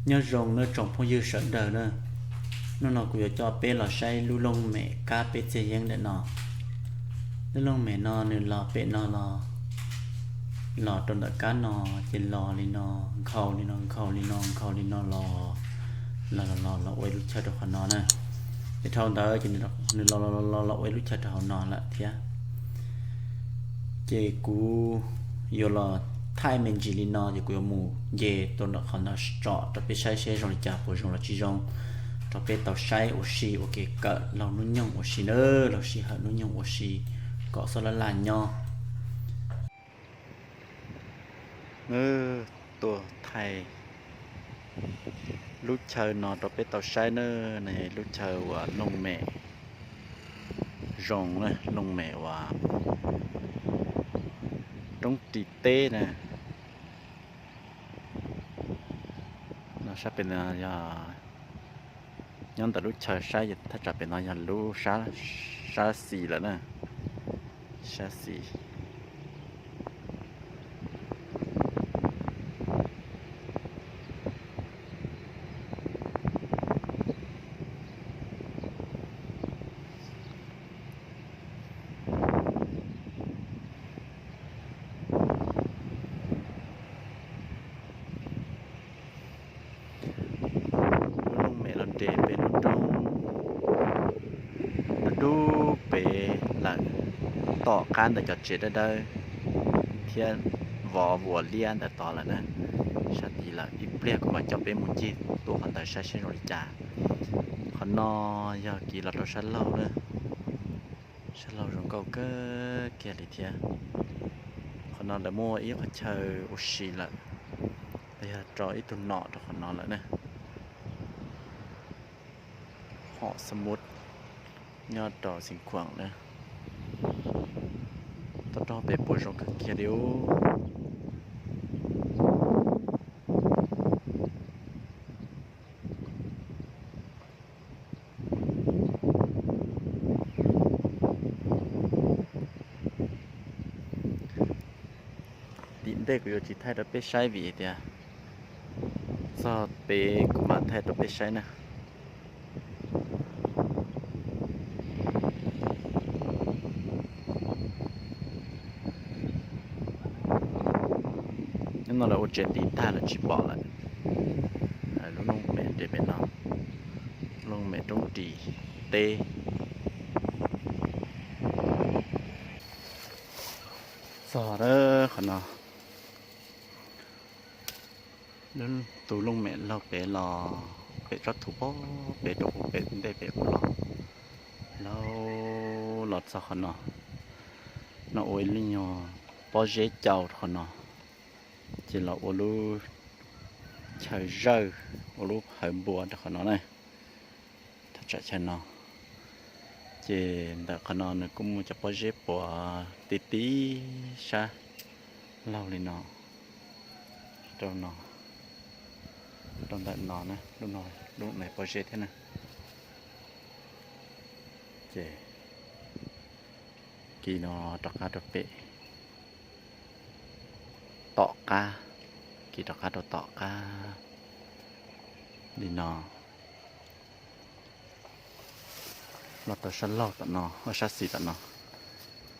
Nyob zoo nawb tsoom phooj ywg sawv daws na, hnub no kuv yuav coj peb los saib lub looj mem kab peb txiag yeeb ntawm no. Lub looj mem no nws los pem no los, los rau ntawm kab no, ces los li no, nkhaus li no, nkhaus li no, nkhaus li no los, los los los los ua ib lub chaw rau qhov no na. Ces dhau ntawd ces nws los los los los ua ib lub chaw rau hauv no lawm thiab. Ces kuv yuav los thaij me ntsis li no ces kuv yuav mus nce tuaj ntawm qhov ntawd tsom rau peb saib seb zoo li cas, puas zoo los tsis zoo, rau peb tau saib ua si ua kev kawm laug hnub nyoog ua si na, laug sij hawm hnub nyoog ua si kom xob laj laj nyob. Tuaj thaij lub chaw no rau peb tau saib na, lub chaw uas looj mem zoo, looj mem uas roob ris teb na. No sab pem no yog, nyob ntawm lub chaw saib thaj tsam pem no yog lub sab xis lawm na, sab xis. Lub looj mem los nres pem lub roob dub dub pem lawm, tom qab ntawm cov tsev dawb dawb thiab vov vuas liab ntawm tod lawm na. Sab tid lawm, ib pliag kuv mam coj peb mus ncig tuaj qhov ntawd saib seb zoo li cas. Qhov no yog kiv los rau sab laug na, sab laug zoo nkauj kawg kiag li thiab. Qhov no lawv muaj ib qhov chaw ua si lawm, los yog rau ib tug nom rau qhov no lawm na. Hom Xab Mub nyob rau Xeev Khuam na. Toj roob pem puas zoo kawg kiag li. Tim ntej kuv yuav tsis thaij rau peb saib vim tias txog pem kuv mam thaij rau peb saib na. Nyob no lawv ua tsev tiv tag lawm tsis pom lawm. Lub looj mem nres pem no, looj mem roob ris teb. Txog qhov no, lub tus looj mem laug pem los pem tsob thuv pem rau pem ntej pem los, laug los txog qhov no, no ua ib lub nyuag pob zeb cau rau qhov no, ces los ua lub chaw zawj, ua lub hawv npua rau qhov no na. Thaj tsam chaw no, ces ntawm qhov no nws kuj muaj cov pob zeb puav ti ti sab laug li no, rau no, rau ntawm no, lub no, lub no pob zeb thiab na. Ces kiv no rov qab rau pem tom qab, kiv rov qab rau tom qab li no. Los tau sab laug tom no, sab xis tom no,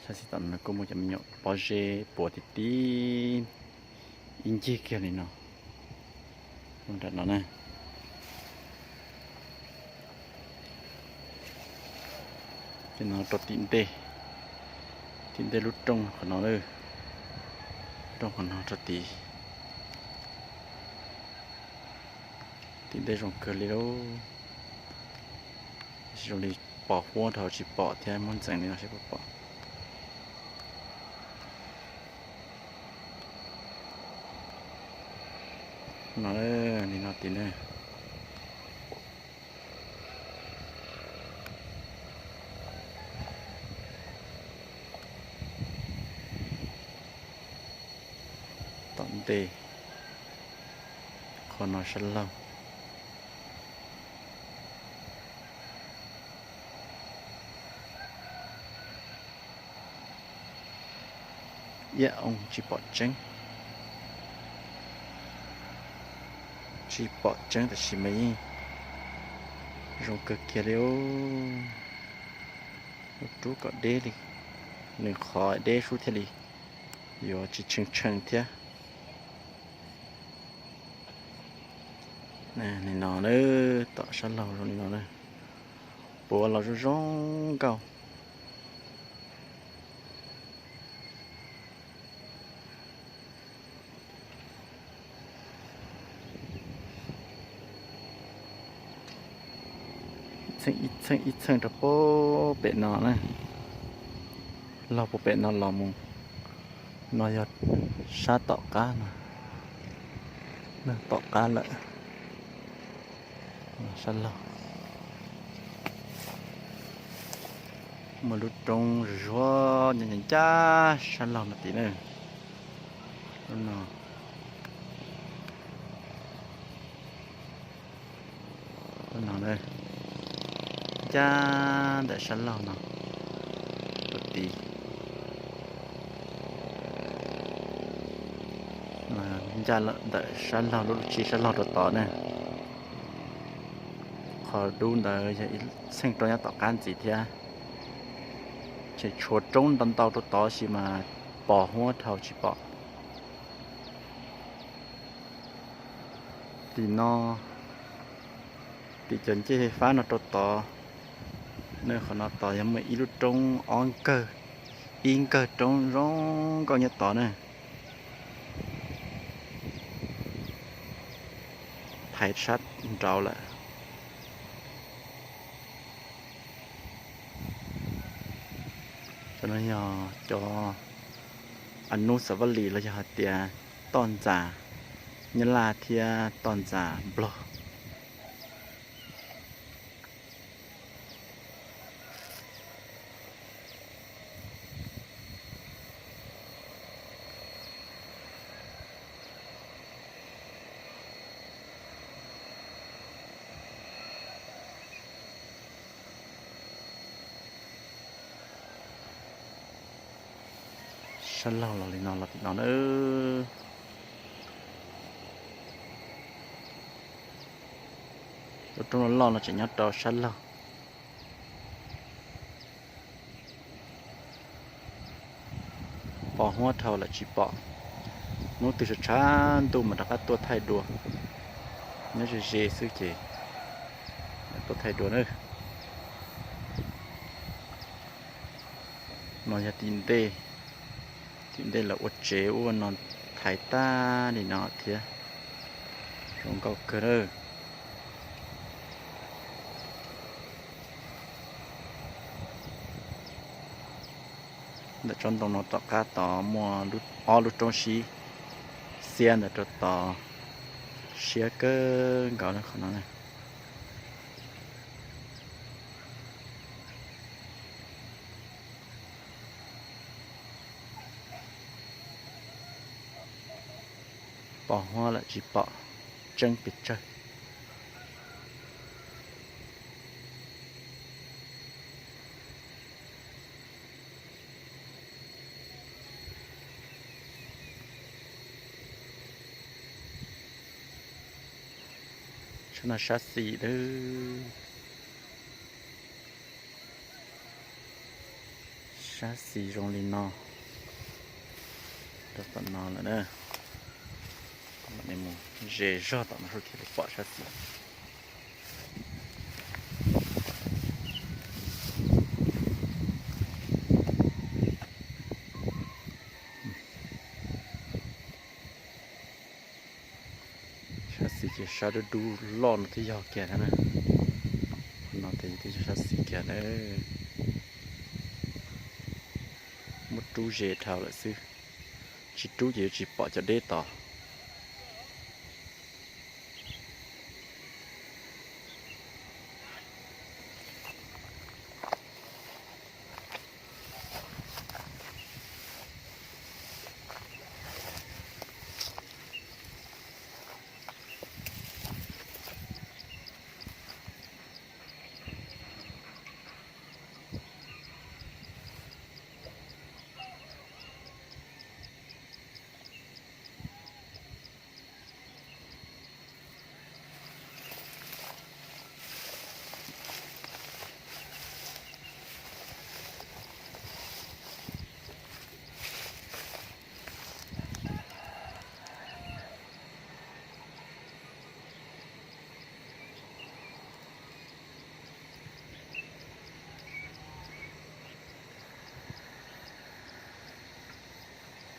sab xis tom no kuj muaj cov me nyuam pob zeb puav ti ti ib ncig kiag li no, nram no na. Ces no rau tim ntej, tim ntej lub rooj qhov no, rooj qhov no rau tid. Tim ntej zoo kawg li lauj. Zoo li pos huab dhau tsis pom thiab, muab ntxeev li no seb puas pom. No, li no tid na. Tom ntej qhov no sab laug. Iab oo tsis pom tseeb. Tsis pom tseeb tab sis mas yeej zoo kawg kiag li. Ub, rub kom deb li, nws qhov deb sub thiaj li yuav tsis tshee tshee thiab. Nim no na, tom sab laug zoo li no na, puav los zoo zoo nkauj. Txheej ib txheej ib txheej rau puag pem no na, laug puag pem no los mus. No yog sab tom qab no, tom qab lawm. Sab laug muaj lub roob zuag zuag ncaj ncaj sab laug no tid na. Lub no, lub no ncaj ntawm sab laug no rau tid. Ncaj ntawm sab laug lub tshib sab laug rau tod na. Qhov dub ntawd yog ib txheej roob nyob tom qab ntxiv thiab. Tseem tshuav roob ntau ntau rau tod sis mas pos huab dhau tsis pom. Tim no, tim cov ncej fab no rau tod, qhov no tod yog muaj ib lub roob ob nkawg, ib nkawg roob zoo nkauj nyob tod na. Thaiv sab nraud lawm. Cov no yog cov anub xav vaj lis los yog hais tias toj ntxas Nyab Laj thiab toj ntxas Nplog. Sab laug los li no los tim no na. Lub roob loj loj no tseem nyob rau sab laug. Pos huab dhau lawm tsis pom. Hnub twg tshav tshav ntuj mas rov qab tuaj thaij dua. Nyob ze ze xwb ces tuaj thaij dua na. No yog tim ntej, tim ntej lawv ua tsev ua no thaiv tag li no thiab. Zoo nkauj kawg lawm. Ntawm tsob ntoo no tom qab tod muaj ob lub roob sib xiab ntawm rau tod, siab kawg nkaus qhov no. Pos huab lawm tsis pom tseeb pes tsawg. Sab no sab xis lawm. Sab xis zoo li no. Rau tom no lawm na. Mus ze zog tom no sub thiaj li pom sab xis. Sab xis ces sab dub dub loj no twb yog kiag na. No ces twb yog sab xis kiag na. Muab rub ze dhau lawm xwb, tsis rub ces yuav tsis pom cov deb tod.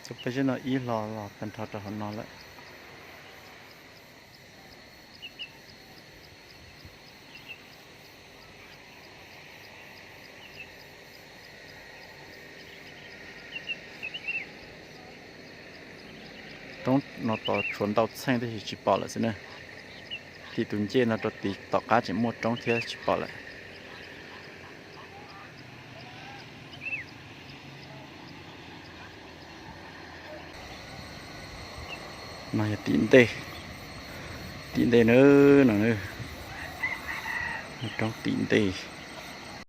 Txog peb zeb no ib hlo los tag nrho rau hauv no lawm. Roob no tod tshuav ntau txheej tab sis tsis pom lawm xwb na. Tim tus ncej no rau tim tom qab tseem muaj roob thiab tsis pom lawm. No yog tim ntej, tim ntej na, no, roob tim ntej.